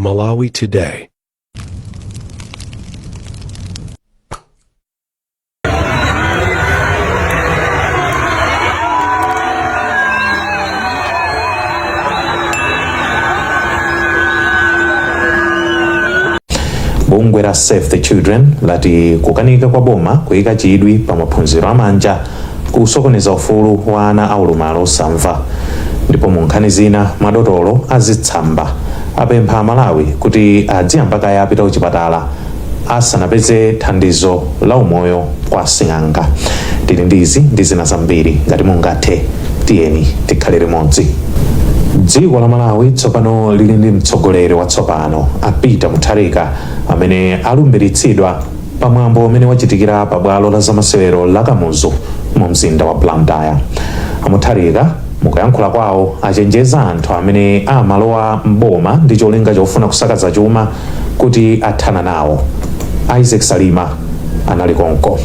Malawi Today. Bungwe la Save the Children lati kukanika kwa boma kuyika chidwi pa maphunziro amanja kusokoneza ufulu wa ana aulumali osamva. Ndipo mu nkhani zina, madotolo azitsamba apempha Amalawi kuti adziyamba kaye apita kuchipatala asanapeze thandizo la umoyo kwa sing'anga. Tili ndi izi ndi zina zambiri. Ngati mungathe, tiyeni tikhale limodzi. Dziko la Malawi tsopano lili ndi mtsogoleri watsopano, a Peter Mutharika, amene alumbiritsidwa pamwambo umene wachitikira pa bwalo la zamasewero la Kamuzu mu mzinda wa Blantyre. A Mutharika mukuyankhula kwawo achenjeza anthu amene amalowa mboma ndi cholinga chofuna kusakaza chuma kuti athana nawo. Isaac Salima anali konko.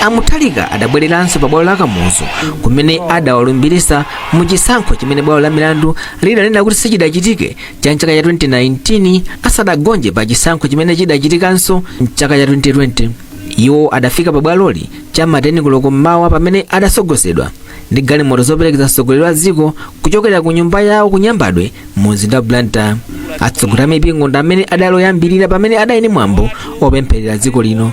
A Mutharika adabwereranso pa bwalo la Kamuzu kumene adawalumbirisa mu chisankho chimene bwalo la milandu lidanena kuti sichidachitike cha mchaka cha 2019, asadagonje pa chisankho chimene chidachitikanso mchaka cha 2020. Iwo adafika pa bwaloli cha ma 10 koloko mmawa pamene adatsogozedwa ndi galimoto zoperekeza mtsogoleri wa dziko kuchokera ku nyumba yawo ku Nyambadwe mu mzinda wa Blantyre. Atsogoleri a mipingo ndi amene adali oyambirira pamene adali ndi mwambo opempherera dziko lino.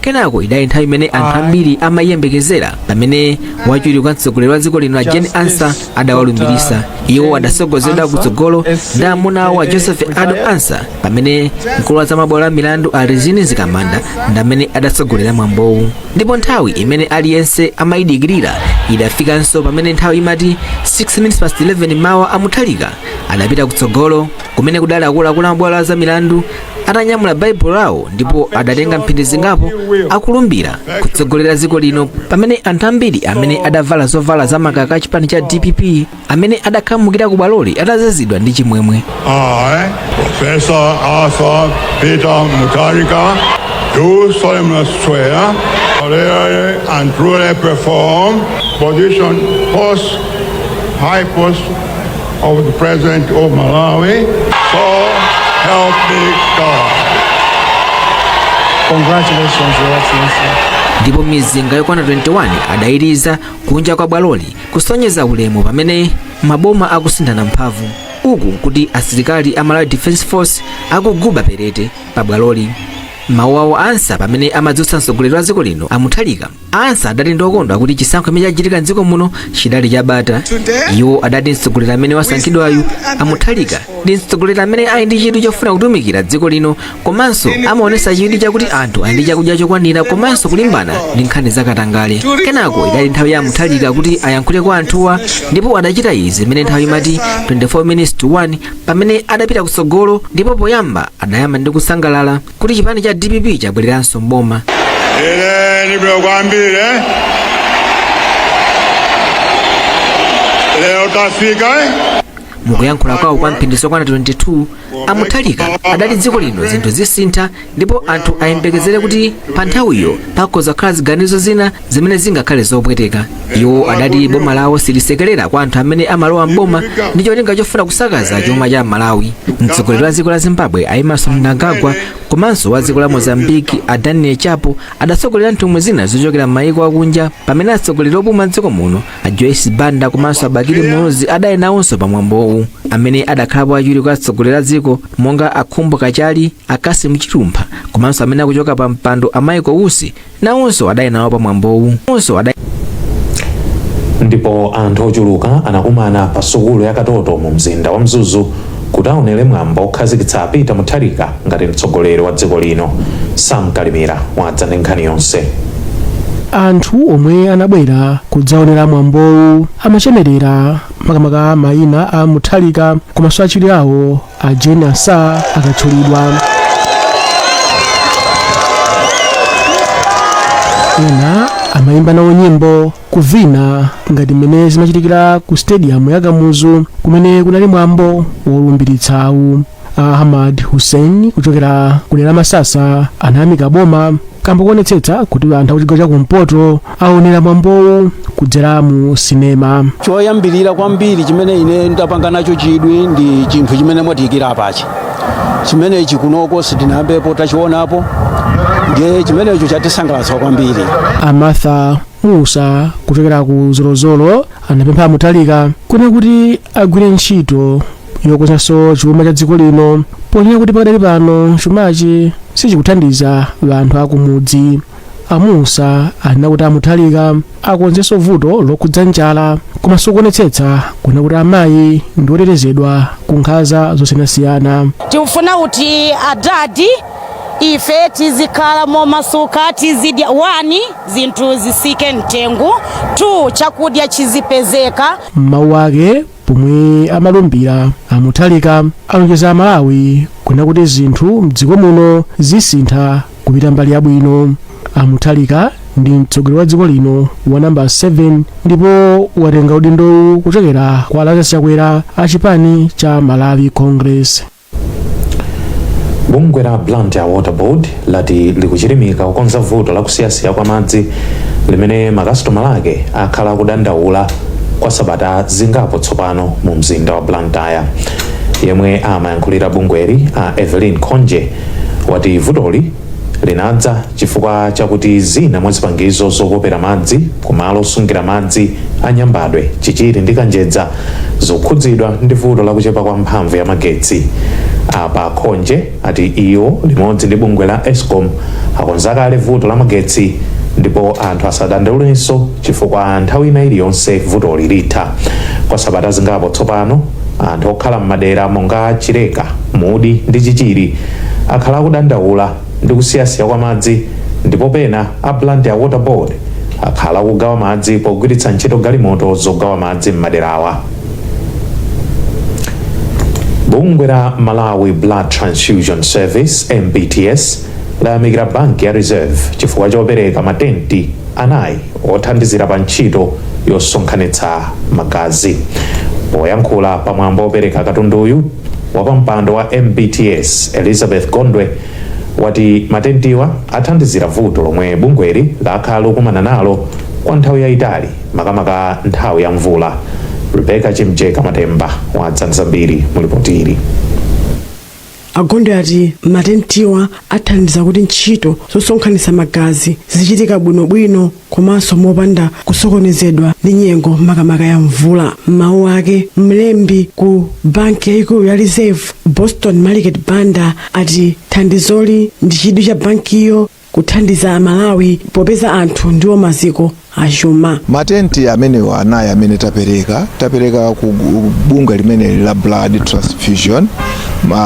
Kenako idali nthawi imene anthu ambiri amayiyembekezera pamene wachiwiri kwa mtsogoleri wa dziko lino, a Jane Ansah, adawalumbirisa. Iwo adatsogozedwa kutsogolo ndi amuna awo, a Joseph Ado Ansah, pamene mkulu wa zamabwalo a milandu, a Rizine Mzikamanda, ndi amene adatsogolera mwambowu. Ndipo nthawi imene aliyense amayidikirira idafikanso pamene nthawi imati 6 minutes past 11 mawa, a Mutharika adapita kutsogolo kumene kudali akuluakulu amabwalo a zamilandu atanyamula Baibulo lawo, ndipo adatenga mphindi zingapo akulumbira kutsogolera dziko lino, pamene anthu ambiri amene adavala zovala zamakaka a chipani cha DPP amene adakhamukira ku bwaloli atazazidwa ndi chimwemwe. I, Professor Arthur Peter Mutharika, do solemnly swear to and truly perform position post high post of the President of Malawi. So help me God. Congratulations, Your Excellency. Ndipo mizinga yokwana 21 adayiriza kunja kwa bwaloli kusonyeza ulemu pamene maboma akusinthana mphamvu, uku nkuti asilikali a Malawi Defence Force akuguba perete pa bwaloli. Mawu awo Ansah pamene amadzutsa mtsogoleri wa dziko lino, a Mutharika, Ansah adati ndokondwa kuti chisankho chimene chachitika mdziko muno chidali chabata. Iwo adati mtsogoleri amene wasankhidwayu, a Mutharika, ndi mtsogoleri amene ali ndi chidwi chofuna kutumikira dziko lino, komanso amaonesa chidwi chakuti anthu ali ndi chakudya chokwanira komanso kulimbana ndi nkhani zakatangale. Kenako idali nthawi ya Mutharika kuti ayankhule kwa anthuwa, ndipo adachita izi imene nthawi imati 24 minutes to 1 pamene adapita kutsogolo, ndipo poyamba adayamba ndi kusangalala kuti chipani cha DPP chabwereranso mboma. Ine ndibwino kwambiri. Lero tafika. Mukuyankhula kwawo kwa mphindi zokwana 22, a Mutharika adati dziko lino zinthu zisintha ndipo anthu ayembekezere kuti pa nthawiyo pakhoza kukhala ziganizo zina zimene zingakhale zopweteka. Iwo adati boma lawo silisekerera kwa anthu amene amalowa mboma ndi cholinga chofuna kusakaza chuma cha Malawi. Mtsogoleri wa dziko la Zimbabwe, a Emmerson Mnangagwa, komanso wa dziko la Mozambique, a Daniel Chapo, adatsogolera nthumwi zina zochokera m'mayiko akunja, pamene atsogoleri opuma mdziko muno, a Joyce Banda komanso a Bakili Muluzi, adali nawonso pamwambowu. Amene adakhalapo achiwiri kwa atsogoleri a dziko monga a Khumbo Kachali, a Cassim Chilumpha, komanso amene akuchoka pa mpando, a Michael Usi, nawonso adali nawo pamwambowu. Onso adali Ndipo anthu ochuluka anakumana pa sukulu ya Katoto mu mzinda wa Mzuzu kuti aonere mwambo okhazikitsa Peter Mutharika ngati mtsogoleri wa dziko lino. Sam Kalimira wadza ndi nkhani yonse. Anthu omwe anabwera kudzaonera mwambowu amachemerera makamaka mayina a Mutharika komanso achiwiri awo, a Jane Ansah, akatchulidwa. Ena amayimba nawo nyimbo, kuvina ngati mmene zimachitikira ku stadium ya Kamuzu kumene kunali mwambo wolumbiritsawu. Ahmad Hussein kuchokera ku dera la Masasa anayamika boma kamba kuonetsetsa kuti anthu akuchigawo chakumpoto aonera mwambowu kudzera mu sinema. Choyambirira kwambiri chimene ine ndapanga nacho chidwi ndi chinthu chimene mwatiyikira apachi. Chimenechi kunoko sitinayambepo tachionapo, ndiye chimenecho chatisangalatsa kwambiri. Amartha Musa kuchokera ku Zolozolo anapempha Mutharika kunena kuti agwire ntchito yokonzanso chuma cha dziko lino, ponena kuti pakadali pano chumachi sichikuthandiza anthu akumudzi. Amusa anena kuti aMutharika akonzenso vuto lokhudza njala, komanso kuonetsetsa kunena kuti amayi ndi otetezedwa ku nkhanza zosiyanasiyana. Tikufuna kuti adadi ife tizikhala momasuka, tizidya. 1, zinthu zisike mtengo; 2, chakudya chizipezeka. M'mawu ake pomwe amalumbira, aMutharika alonjeza Amalawi kunena kuti zinthu mdziko muno zisintha kupita mbali yabwino. AMutharika ndi mtsogoleri wa dziko lino wa namba 7 ndipo watenga udindowu kuchokera kwa Lazarus Chakwera a chipani cha Malawi Congress. Bungwe la Blantyre Water Board lati likuchilimika kukonza vuto la kusiyasiya kwa madzi limene makasitomala ake akhala akudandaula kwa sabata zingapo tsopano mu mzinda wa Blantyre. Yemwe amayankhulira bungweli, a Evelyn Khonje, wati vutoli linadza chifukwa chakuti zina mwa zipangizo zopopera madzi kumalo osungira madzi a Nyambadwe, Chichiri ndi Kanjedza zokhudzidwa ndi vuto lakuchepa kwa mphamvu ya magetsi. Apa Khonje ati iwo limodzi ndi bungwe la Escom akonza kale vuto la magetsi ndipo anthu asadandaulenso chifukwa nthawi ina iliyonse vutoli litha. Kwa sabata zingapo tsopano, anthu okhala m'madera monga Chileka, Mudi ndi Chichiri akhala akudandaula ndi kusiyasiya kwa madzi, ndipo pena a Blantyre Water Board akhala akugawa madzi pogwiritsa ntchito galimoto zogawa madzi m'maderawa. Bungwe la Malawi Blood Transfusion Service, MBTS, layamikira banki ya Reserve chifukwa chopereka matenti anayi othandizira pa ntchito yosonkhanitsa magazi. Poyankhula pamwambo opereka katunduyu, wapampando wa MBTS Elizabeth Gondwe wati matentiwa athandizira vuto lomwe bungweli lakhala lokumana nalo kwa nthawi yayitali, makamaka nthawi ya mvula. Rebecca Chimjeka Matemba wadza zambiri mu ripoti ili. Agondwe ati matentiwa athandiza kuti ntchito zosonkhanitsa magazi zichitika bwinobwino komanso mopanda kusokonezedwa ndi nyengo, makamaka ya mvula. Mawu ake, mlembi ku banki yayikulu ya Reserve, Boston Maliket Banda, ati thandizoli ndi chidwi cha bankiyo kuthandiza Amalawi, popeza anthu ndiwo maziko achuma. Matenti amenewa anayi amene tapereka ku bungwe limeneli la blood transfusion,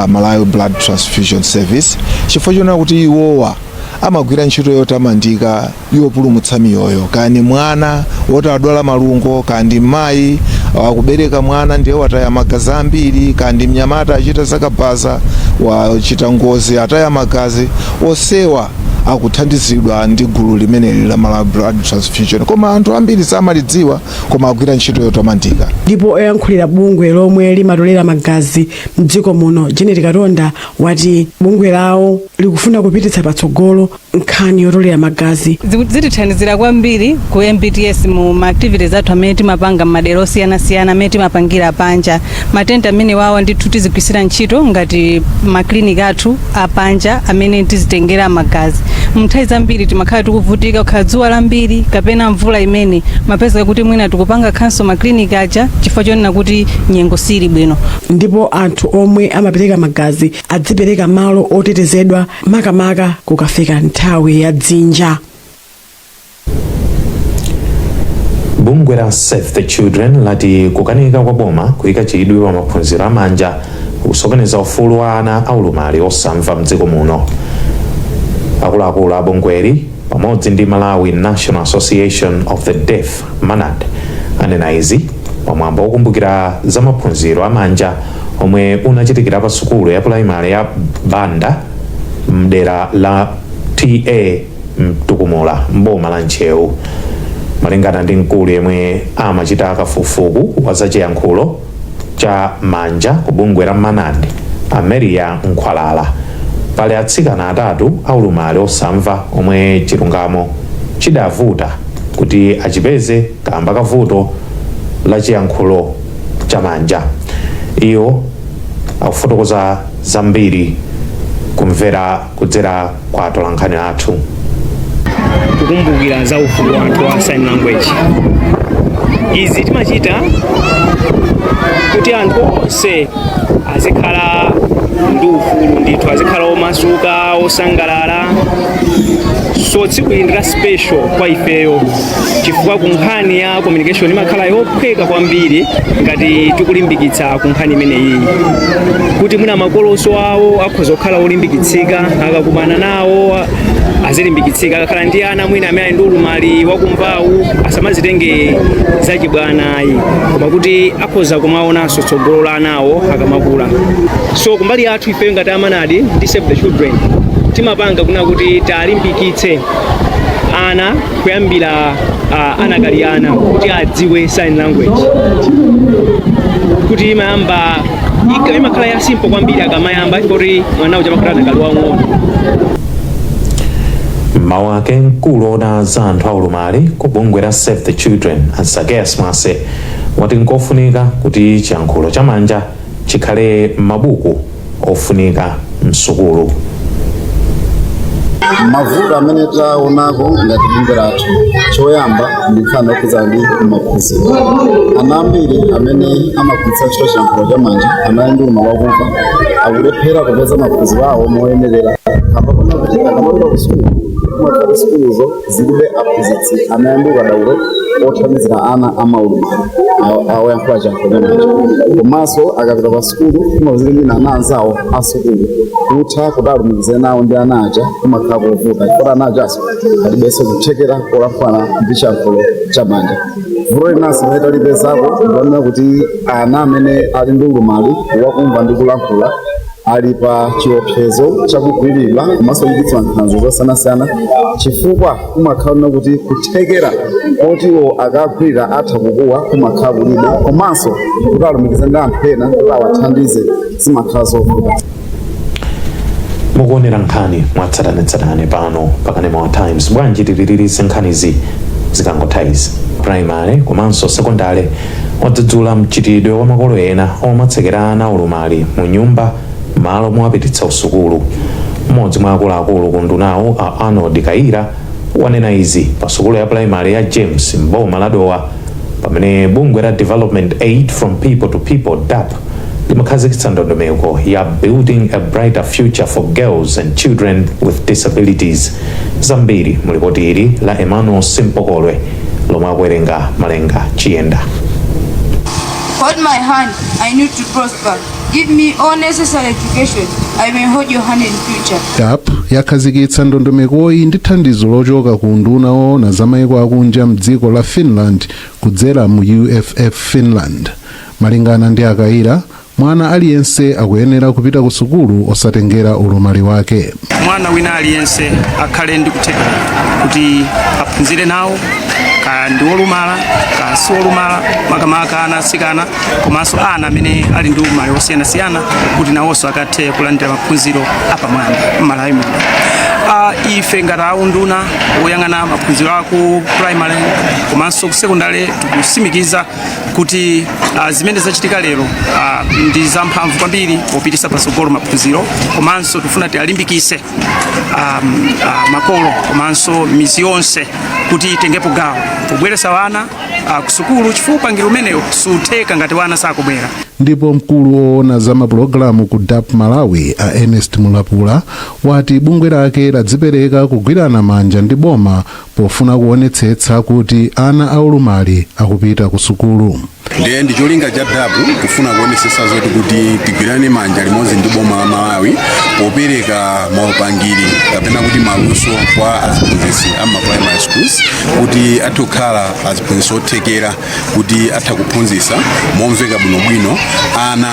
Malawi Blood Transfusion Service, chifukwa chonena kuti iwowa amagwira ntchito yotamandika yopulumutsa miyoyo, kani mwana woti adwala malungo, kandi mayi akubereka mwana ndiye wataya magazi ambiri, kandi mnyamata achita zakabaza, wachita ngozi, ataya magazi, onsewa akuthandizidwa ndi gulu limeneli la Malawi Blood Transfusion. Koma anthu ambiri samalidziwa, koma agwira ntchito yotamandika. Ndipo oyankhulira bungwe lomwe limatolera magazi mdziko muno, Janet Katonda, wati bungwe lawo likufuna kupititsa patsogolo nkhani yotolera magazi. Zitithandizira kwambiri ku MBTS mu ma activities athu amene timapanga m'madera osiyanasiyana amene timapangira panja. Matenti amene wawa ndithu tizigwirisira ntchito ngati makliniki athu apanja amene tizitengera magazi. Mnthawi zambiri timakhala tikuvutika kukhala dzuwa lambiri kapena mvula imene mapezeka kuti mwina tikupanga cancel makliniki aja chifukwa chonena kuti nyengo sili bwino. Ndipo anthu omwe amapereka magazi adzipereka malo otetezedwa, makamaka kukafika nthawi ya dzinja. Bungwe la Save the Children lati kukanika kwa boma kuyika chidwi pa maphunziro amanja kusokoneza ufulu wa ana aulumali osamva mdziko muno. Akuluakulu a bungweli pamodzi ndi Malawi National Association of the Deaf, MANAD, anena izi pamwambo wokumbukira za maphunziro amanja omwe unachitikira pa sukulu ya pulaimali ya Banda mdera la TA Mtukumula mboma la Ntcheu. Malingana ndi mkulu yemwe amachita kafukufuku wa zachiyankhulo cha manja ku bungwe la MANAD, Ameria Nkhwalala, pali atsikana atatu aulumali osamva omwe chilungamo chidavuta kuti achipeze kamba kavuto la chiyankhulo cha manja. Iwo akufotokoza zambiri. Kumvera kudzera kwa atolankhani athu. Kukumbukira za ufulu wathu wa sign language, izi timachita kuti anthu onse azikhala ndi ufulu ndithu, azikhala omasuka, osangalala. So tsiku ili ndi la special kwa ifeyo chifukwa ku nkhani ya communication imakhala yophweka kwambiri ngati tikulimbikitsa ku nkhani imeneyi, kuti mwina makoloso awo akhoza kukhala olimbikitsika akakumana nawo, azilimbikitsika akakhala ndi ana mwina amene ali ndi ulumali wakumvawu, asamazitenge zachibwanayi, koma kuti akhoza kumaonanso tsogolo la anawo akamakula. So kumbali yathu ifeyo ngati a MANAD ndi Save the Children, timapanga kuna kuti talimbikitse ana kuyambira anakali ana kuti adziwe sign language, kuti imayamba imakhala ya simple kwambiri akamayamba, kuti mwana uja amakhala anakali wang'ono. Mmawu ake, mkulu woona za anthu aulumali ku bungwe la Save the Children, Zacchaeus Mwase, wati nkofunika kuti chiyankhulo chamanja chikhale m'mabuku ofunika msukulu. Mavuto amene taonako ngati bungwe lathu, choyamba ndi nkhani yokhudzana ndi maphunziro. Ana ambiri amene amagwiritsa ntchito chiyankhulo chamanja amene ndi ulumali wakumva akulephera kupeza maphunziro awo moyenerera, kamba kona kuti akamapita ku sukulu, kumakhala sukuluzo zilibe aphunzitsi amene ndi ukadaulo othandizira ana amaulumali awoyankhula chiyankhulo chamanja. Komanso akapita pa sukulu, kumapezeka mwina ana anzawo a sukulu kutha kuti alumikizane nawo ndi ana aja kumakhala kovuta, chifukwa ana ajaso alibenso kuthekera kolankhulana ndi chiyankhulo chamanja. Vuto linanso limene talipezako ndionena kuti ana amene ali ndi ulumali wakumva ndi kulankhula ali pa chiopsezo chakugwiridwa komanso kuchititsidwa nkhanza zosiyanasiyana, chifukwa kumakhala kuti kuthekera kotiwo akagwira atha kukuwa kumakhala kulibe, komanso kuti alumikize ndi anthu ena kuti awathandize zimakhala zovuta. Mukuonera nkhani mwatsatanetsatane pano pakanema wa Times. Bwanji tipitirize nkhanizi zikangotha izi? Primary komanso sekondale wadzudzula mchitidwe wa makolo ena omatsekera ana ulumali mu nyumba malo mowapititsa usukulu. Mmodzi mwa akuluakulu ku undunawo, a Arnold Kaira, wanena izi pa sukulu ya primary ya James mboma la Dowa, pamene bungwe la Development Aid from People to People, DAPP, limakhazikitsa ndondomeko ya Building a Brighter Future for Girls and Children with Disabilities. Zambiri mulipoti ili la Emmanuel Simpokolwe lomwe akuwerenga Malenga Chiyenda. Hold my hand, I need to prosper. Give me all necessary education. I may hold your hand in future. DAPP yakhazikitsa ndondomekoyi ndi thandizo lochoka ku unduna woona za mayiko akunja mdziko la Finland kudzera mu UFF Finland. Malingana ndi Akaira, mwana aliyense akuyenera kupita ku sukulu osatengera ulumali wake. Mwana wina aliyense akhale ndi kuthekera kuti aphunzire nawo, kaya ndi wolumala kaya si wolumala, makamaka ana atsikana komanso ana amene ali ndi ulumali osiyanasiyana, kuti nawonso akathe kulandira maphunziro apamwamba m'Malawi muno. Ife ngati aunduna woyang'ana maphunziro aku primary komanso ku secondary, tikutsimikiza kuti zimene zachitika lero ndi zamphamvu kwambiri popititsa patsogolo maphunziro, komanso tifuna tialimbikitse makolo komanso midzi yonse kuti itengepo gawo pobweretsa wana kusukulu, chifukwa upangiri umenewo sutheka ngati wana sakubwera. Ndipo mkulu woona za mapulogalamu ku DAPP Malawi, a Ernest Mulapula, wati bungwe lake ladzipereka kugwirana manja ndi boma pofuna kuonetsetsa kuti ana aulumali akupita ku sukulu. Ndiye ndi cholinga cha DAPP kufuna kuonesesa zoti kuti tigwirane manja limodzi ndi boma la Malawi popereka maupangiri kapena kuti maluso kwa aziphunzitsi ama primary schools, kuti athe kukhala aziphunzitsi othekera kuti atha kuphunzitsa momveka bwinobwino ana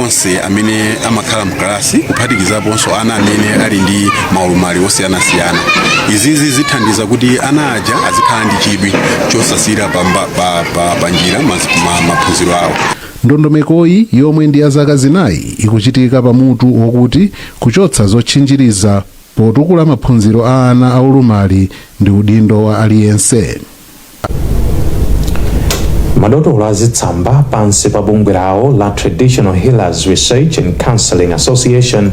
onse amene amakhala mkalasi, kuphatikizaponso ana amene ali ndi maulumali osiyanasiyana. Izizi zithandiza kuti ana aja azikhala ndi chidwi chosasira pa njira maphunziro awo. Ndondomekoyi, yomwe ndi ya zaka 4, ikuchitika pamutu wokuti kuchotsa zotchinjiriza potukula maphunziro a ana aulumali ndi udindo wa aliyense. Madotolo azitsamba pansi pa bungwe lawo la Traditional Healers Research and Counseling Association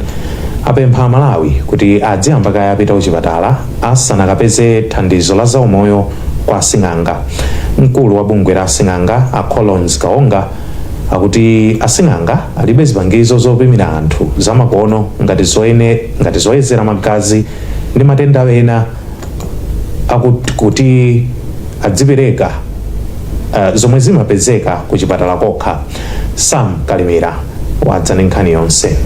Apempha Amalawi kuti adziyamba kaye apita kuchipatala asanakapeze thandizo la zaumoyo kwa asing'anga. Mkulu wa bungwe la asing'anga, a Collins Kaonga, akuti asing'anga alibe zipangizo zopimira anthu zamakono ngati zoyezera magazi ndi matenda ena kuti adzipereka zomwe zimapezeka ku chipatala kokha. Sam Kalimira wadza ndi nkhani yonse.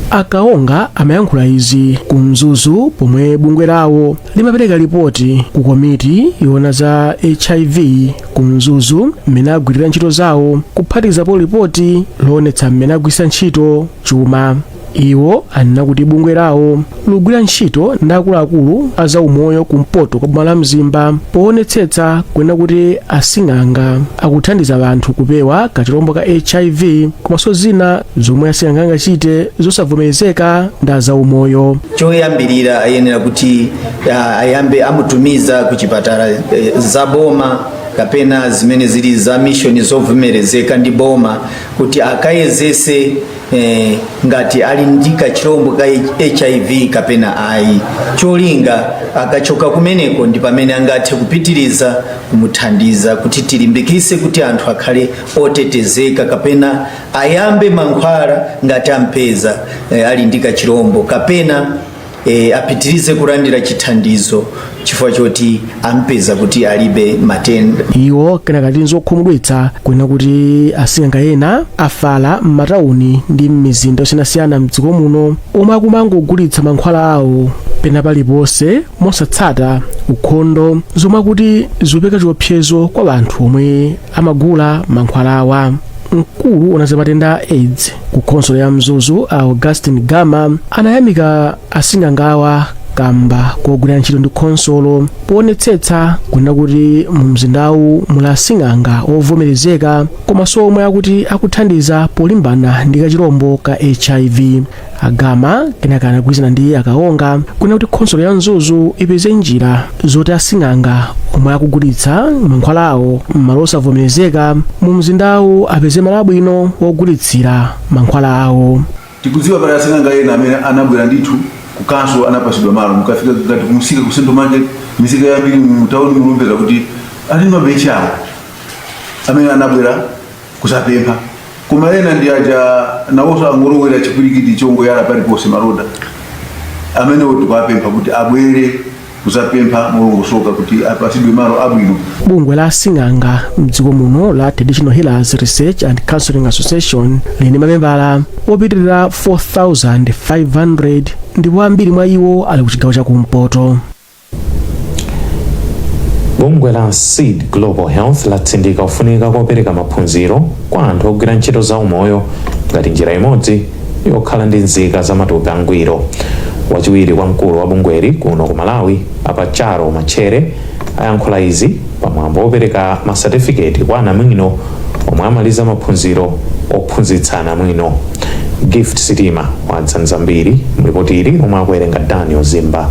Akaonga amayankhula izi ku Mzuzu pomwe bungwe lawo limapereka ripoti ku komiti yoona za HIV ku Mzuzu mmene agwirira ntchito zawo, kuphatikizapo ripoti loonetsa mmene agwiritsa ntchito chuma. Iwo anena kuti bungwe lawo likugwira ntchito ndi akuluakulu a zaumoyo kumpoto kwa boma la Mzimba poonetsetsa kunena kuti asing'anga akuthandiza anthu kupewa kachilombo ka HIV komanso zina zomwe asing'anga angachite zosavomerezeka ndi azaumoyo. Choyambirira, ayenera kuti ayambe amutumiza ku chipatala za boma kapena zimene zili za mission zovomerezeka ndi boma kuti akayezese ngati ali ndi kachilombo ka HIV kapena ayi. Cholinga akachoka kumeneko ndi pamene angathe kupitiriza kumuthandiza kuti tilimbikise kuti anthu akhale otetezeka kapena ayambe mankhwala ngati ampeza ali ndi kachilombo kapena apitirize kulandira chithandizo chifukwa choti ampeza kuti alibe matenda. Iwo kenaka ati nzokhumudwitsa kunena kuti asing'anga ena afala m'matawuni ndi m'mizinda yosiyanasiyana mdziko muno omwe akumangogulitsa mankhwala awo pena paliponse mosatsata ukhondo, zomwe akuti zikupereka chiopsezo kwa anthu omwe amagula mankhwalawa. Mkulu woona za matenda a AIDS ku khonsolo ya Mzuzu, a Augustin Gama, anayamika asing'angawa kamba kogwira ntchito ndi khonsolo poonetsetsa kunena kuti mu mzindawu muli asing'anga ovomerezeka komanso omwe akuti akuthandiza polimbana ndi kachilombo ka HIV. Agama kenaka anagwirizana ndi Akaonga kunena kuti khonsolo ya Mzuzu ipeze njira zoti asing'anga omwe akugulitsa mankhwala awo m'malo osavomerezeka mu mzindawu apeze malo abwino wogulitsira mankhwala awo. Tikudziwa pali asing'anga ena amene anabwera ndithu ku council, anapasidwa malo. Mukafika ngati kumsika ku Central Market, misika yambiri mu town, mulupeza kuti ali ndi mabenchi awo amene anabwera kusapempha. Koma ena ndi aja nawonso angolowera chipwirikiti chongoyala paliponse malonda amenewo. Tikuwapempha kuti abwere kuzapempha molongosoka kuti apasidwe malo abwino. Bungwe la asing'anga mdziko muno la Traditional Healers Research and Counseling Association lili ndi mamembala opitirira 4500 ndipo ambiri mwa iwo ali ku chigawo chakumpoto. Bungwe la Seed Global Health latsindika kufunika kopereka maphunziro kwa anthu ogwira ntchito za umoyo ngati njira imodzi yokhala ndi nzika za matupi angwiro. Wachiwiri kwa mkulu wa bungweli kuno ku Malawi, Apacharo Machere, ayankhula izi pamwambo wopereka masatifiketi kwa anamwino omwe amaliza maphunziro ophunzitsa anamwino. Gift Sitima wadza zambiri mlipoti ili omwe akuwerenga Daniel Zimba.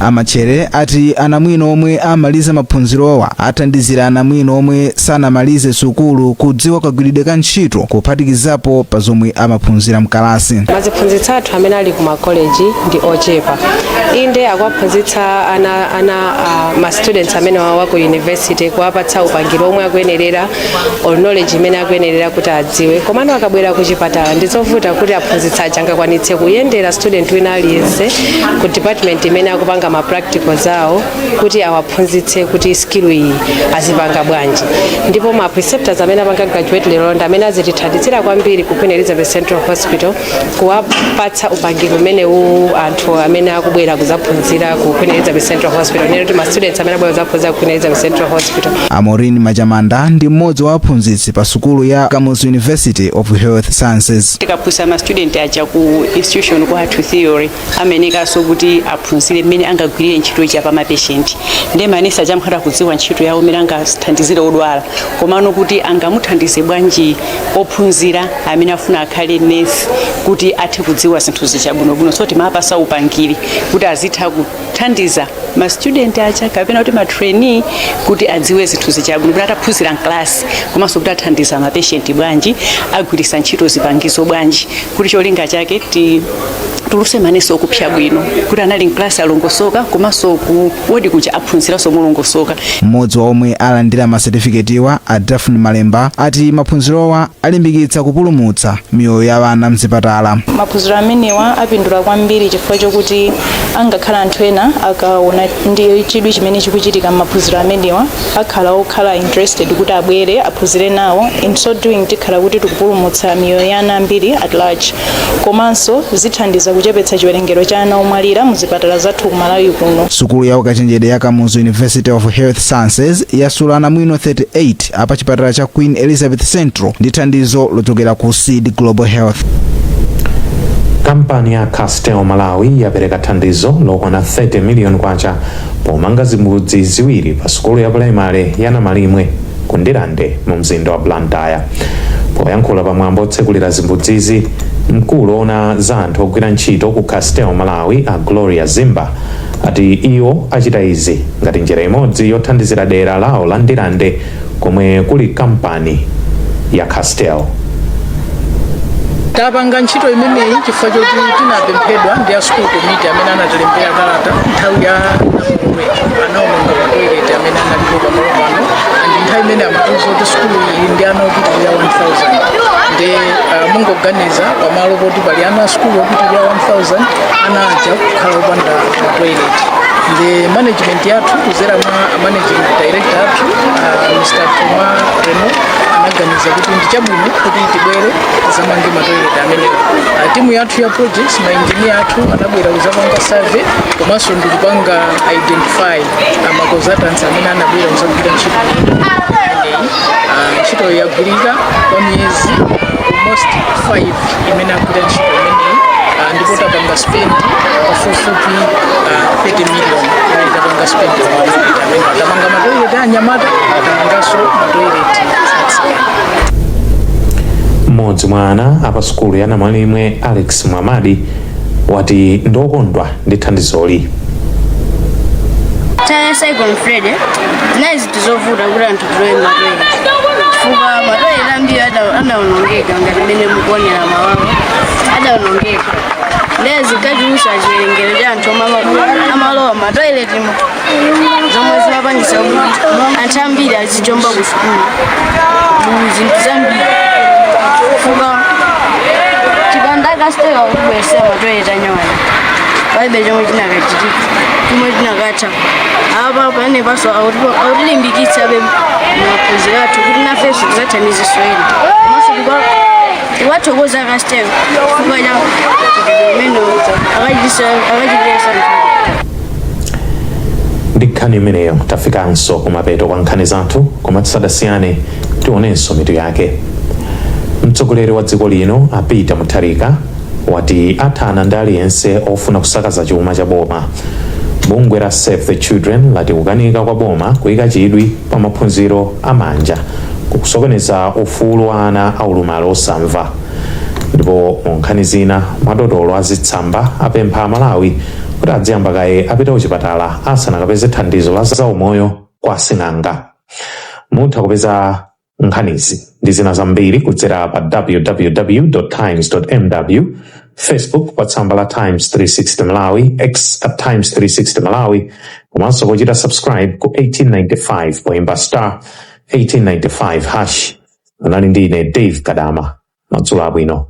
Amachere ati anamwino omwe amaliza maphunzirowa athandizira anamwino omwe sanamalize sukulu kudziwa kagwiridwe ka ntchito, kuphatikizapo pa zomwe amaphunzira mkalasi. Maziphunzitsa athu amene ali ku makoleji ndi ochepa. Inde, akuwaphunzitsa ana ma students amene wawa ku university, kuwapatsa upangiri omwe akuyenerera or knowledge imene akuyenerera kuti adziwe. Komano akabwera ku chipatala, ndizovuta kuti aphunzitsa aja angakwanitse kuyendera student wina aliyense ku department imene akupanga ma practicals awo kuti awaphunzitse kuti skill iyi azipanga bwanji. Ndipo ma preceptors amene apanga graduate lero ndi amene azitithandizira kwambiri ku Queen Elizabeth Central Hospital kuwapatsa upangiri umene uwu anthu amene akubwera kuzaphunzira ku Queen Elizabeth Central Hospital, nene kuti ma students amene abwera kuzaphunzira ku Queen Elizabeth Central Hospital. Amorin Majamanda ndi mmodzi wa aphunzitsi pa sukulu ya Kamuzu University of Health Sciences. Tikaphunzitsa ma student aja ku institution kwathu theory, amenekanso kuti aphunzire mmene angagwiritse angagwirire ntchito ija pa mapatient. Ndiye manesi aja amakhala kudziwa ntchito yawo, mmene angathandizire odwala, komano kuti angamuthandize bwanji ophunzira amene afuna akhale nesi kuti athe kudziwa zinthu zija bwinobwino. So timapasa upangiri kuti azitha kuthandiza ma student aja kapena kuti ma trainee kuti adziwe zinthu zija bwino, kuti ataphunzira mklasi, komanso kuti athandiza mapatient bwanji, agwiritsa ntchito zipangizo bwanji, kuti cholinga chake ti tuluse manesi okupsya bwino, kuti anali mklasi alongosoka, komanso ku wodi kuja aphunziranso molongosoka. Mmodzi wa omwe alandira masetifiketiwa, a Daphne Malemba, ati maphunzirowa alimbikitsa kupulumutsa miyoyo ya ana mzipatala. Maphunziro amenewa apindula kwambiri chifukwa chokuti angakhala anthu ena akaona ndi chidwi chimene chikuchitika m'maphunziro amenewa, akhala okhala interested kuti abwere aphunzire nawo. In so doing, tikhala kuti tikupulumutsa miyoyo ya ana ambiri at large, komanso zithandiza kuchepetsa chiwerengero cha ana omwalira muzipatala zathu ku Malawi kuno. Sukulu ya ukachenjede ya Kamuzu University of Health Sciences yasula anamwino 38 apa chipatala cha Queen Elizabeth Central ndi thandizo lochokera ku Seed Global Health. Kampani ya Castel Malawi yapereka thandizo lokwana 30 miliyoni kwacha pomanga zimbudzi ziwiri pa sukulu ya pulaimali ya Namalimwe ku Ndirande mu mzinda wa Blantyre. Poyankhula pamwambo otsekulira zimbudzizi, mkulu ona za anthu ogwira ntchito ku Castel Malawi, a Gloria Zimba, ati iwo achita izi ngati njira imodzi yothandizira dera lawo la Ndirande komwe kuli kampani ya Castel. Tapanga ntchito imeneyi chifukwa choti tinapemphedwa ndi a school committee amene anatilembera kalata. Nthawi ya namondwe anaononga matoilet amene analipo pamalo pano, and nthawi imene amatiuza kuti sukulu ili ndi ana opitirira 1000. Ndi mungoganiza, pamalo poti pali ana a sukulu opitirira 1000, ana aja kukhala opanda matoilet. Ndi management yathu kuzera mwa managing director athu, Mr Thomas Reno, anaganiza kuti ndi chabwino kuti tibwere tizamange matoilet amenewo. Timu yathu ya projects, maengineer athu anabwera kuzapanga survey komanso ndikupanga identify ma consultants amene anabwera kuzagwira ntchito imeneyi. Ntchito yagwirika kwa miyezi almost 5 imene agwira ntchito imeneyi, ndipo tapanga spend pafupifupi 30 million imene tapanga spend pa matoilet amene tapanga, matoilet anyamata, tamanganso matoilet atsikana. Mmodzi mwa ana apa sukulu ya Namalimwe, Alex Mwamadi, wati ndokondwa ndi thandizoli. Ta Cyclone Freddy zinali zinthu zovuta kuti anthu tilowe matoilet, chifukwa matoilet ambiri adawonongeka. Ngati mmene mukuonera mawawa adawonongeka, ndiye zinkachulutsa chiwerengero cha anthu omwe amalowa matoiletimo, zomwe zimapangisa kuti anthu ambiri azijomba ku sukulu mu zinthu zambiri, chifukwa chipanda Castel kutibweresera matoilet anyowani, palibe chomwe chinakachitika, chomwe chinakatha. Apa pamene paso akutilimbikitsabe maphunziro athu kuti nafenso tidzathandizenso ena, komanso tikwathokoza Castel chifukwa cha chitidwe umene akachitisa. Ndi nkhani imeneyo tafikanso kumapeto kwa nkhani zathu, koma tisadasiyane tionenso mitu yake. Mtsogoleri wa dziko lino a Peter Mutharika wati athana ndi aliyense ofuna kusakaza chuma cha boma. Bungwe la Save the Children lati kukanika kwa boma kuyika chidwi pa maphunziro amanja kukusokoneza ufulu wa ana aulumali osamva. Ndipo mu nkhani zina, madotolo azitsamba apempha Amalawi kuti adziyamba kaye apita kuchipatala asanakapeze thandizo la zaumoyo kwa asing'anga. Mutha kupeza nkhanizi ndi zina zambiri kudzera pa www times mw, Facebook pa tsamba la Times 360 Malawi, X at Times 360 Malawi, komanso pochita subscribe ku 1895 poimba star 1895 hash. Anali ndine Dave Kadama. Madzulo abwino.